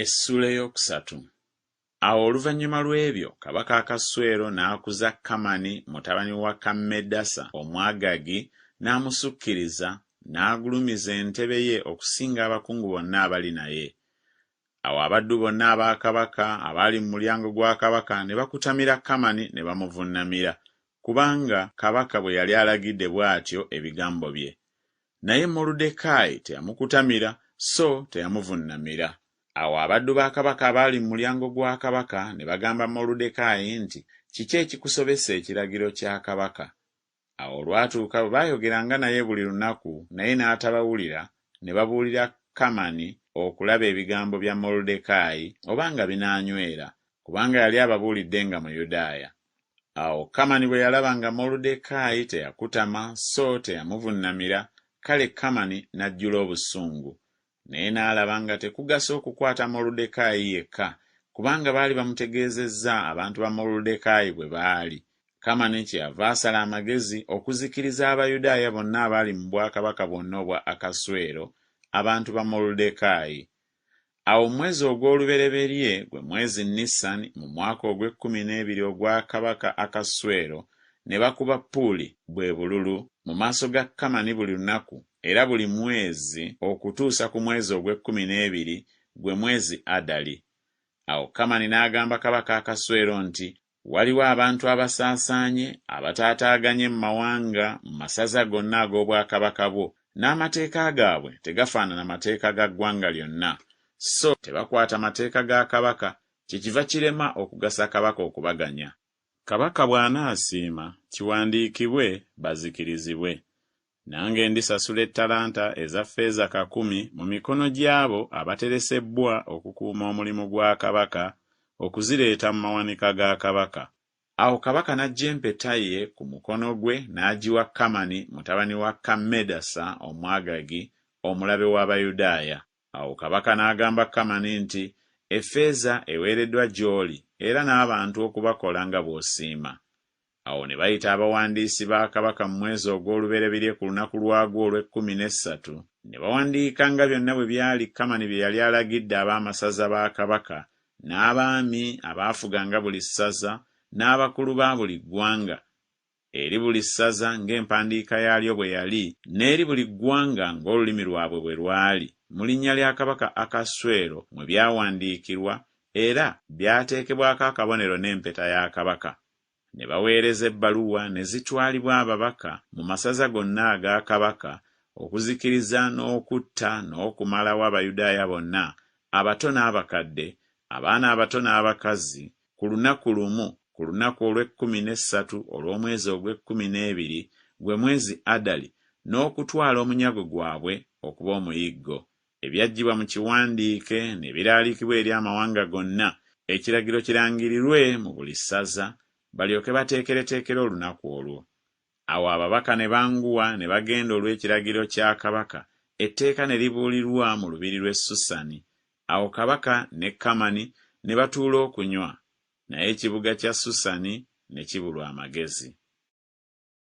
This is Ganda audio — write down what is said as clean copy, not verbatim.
Essuula ey'okusatu. Awo oluvannyuma lw'ebyo kabaka Akaswero n'akuza Kamani mutabani wa Kammedasa Omwagagi n'amusukkiriza, n'agulumiza entebe ye okusinga abakungu bonna abali naye. Awo abaddu bonna aba kabaka abaali mu mulyango gwa kabaka ne bakutamira Kamani ne bamuvunnamira, kubanga kabaka bwe yali alagidde bw'atyo ebigambo bye. Naye Moluddekaayi teyamukutamira so teyamuvunnamira. Awo abaddu ba kabaka abaali mu mulyango gwa kabaka ne bagamba Moluddekaayi nti, Kiki ekikusobesa ekiragiro kya kabaka? Awo olwatuuka bwe baayogeranga naye buli lunaku naye n'atabawulira, ne babuulira Kamani okulaba ebigambo bya Moluddekaayi oba nga binaanywera, kubanga yali ababuulidde nga Muyudaaya. Awo Kamani bwe yalaba nga Moluddekaayi teyakutama so teyamuvunnamira, kale Kamani n'ajjula obusungu. Naye n'alaba nga tekugasa okukwata Moluddekaayi yekka, kubanga baali bamutegeezezza abantu ba Moluddekaayi bwe baali. Kamani kyeyava asala amagezi okuzikiriza Abayudaaya bonna abaali mu bwakabaka bwonna obwa Akaswero, abantu ba Moluddekaayi. Awo mu mwezi ogw'olubereberye, gwe mwezi Nisani, mu mwaka ogw'ekkumi n'ebiri ogwa kabaka Akaswero, ne bakuba Puli, bwe bululu, mu maaso ga Kamani buli lunaku era buli mwezi okutuusa ku mwezi ogw'ekkumi n'ebiri, gwe mwezi Adali. Awo Kamani n'agamba kabaka Akaswero nti, Waliwo abantu abasaasaanye, abataataaganye mu mawanga, mu masaza gonna ag'obwakabaka bwo, n'amateeka gaabwe tegafaanana mateeka ga ggwanga lyonna, so tebakwata mateeka ga kabaka, kyekiva kirema okugasa kabaka okubaganya. Kabaka bw'anaasiima, kiwandiikibwe, bazikirizibwe. Nange ndisasula ettalanta eza ffeeza kakumi mu mikono gy'abo abateresebbwa okukuuma omulimu gwa kabaka, okuzireeta mu mawanika ga kabaka. Awo kabaka n'aggya empeta ye ku mukono gwe n'agiwa Kamani mutabani wa Kammedasa Omwagagi, omulabe w'Abayudaaya. Awo kabaka n'agamba Kamani nti, Effeeza eweereddwa gy'oli era n'abantu okubakola nga bw'osiima. Awo ne bayita abawandiisi ba kabaka mu mwezi ogw'olubereberye ku lunaku lwagwo olw'ekkumi n'essatu, ne bawandiika nga byonna bwe byali Kamani bye yali alagidde ab'amasaza ba kabaka, n'abaami abaafuganga buli ssaza, n'abakulu ba buli ggwanga, eri buli ssaza ng'empandiika yaalyo bwe yali, n'eri buli ggwanga ng'olulimi lwabwe bwe lwali, mu linnya lya kabaka Akaswero mwe byawandiikirwa, era byateekebwako akabonero n'empeta ya kabaka. Ne baweereza ebbaluwa ne zitwalibwa ababaka mu masaza gonna aga kabaka okuzikiriza n'okutta n'okumalawo Abayudaaya bonna, abato n'abakadde, abaana abato n'abakazi, ku lunaku lumu, ku lunaku olw'ekkumi n'essatu olw'omwezi ogw'ekkumi n'ebiri, gwe mwezi Adali, n'okutwala omunyago gwabwe okuba omuyiggo. Ebyaggyibwa mu kiwandiike ne biraalikibwa eri amawanga gonna, ekiragiro kirangirirwe mu buli ssaza, balyoke bateekereteekere olunaku olwo. Awo ababaka ne banguwa ne bagenda olw'ekiragiro kya kabaka, etteeka ne libuulirwa mu lubiri lw'e Susani. Awo kabaka ne Kamani ne batuula okunywa, naye ekibuga kya Susani ne kibulwa amagezi.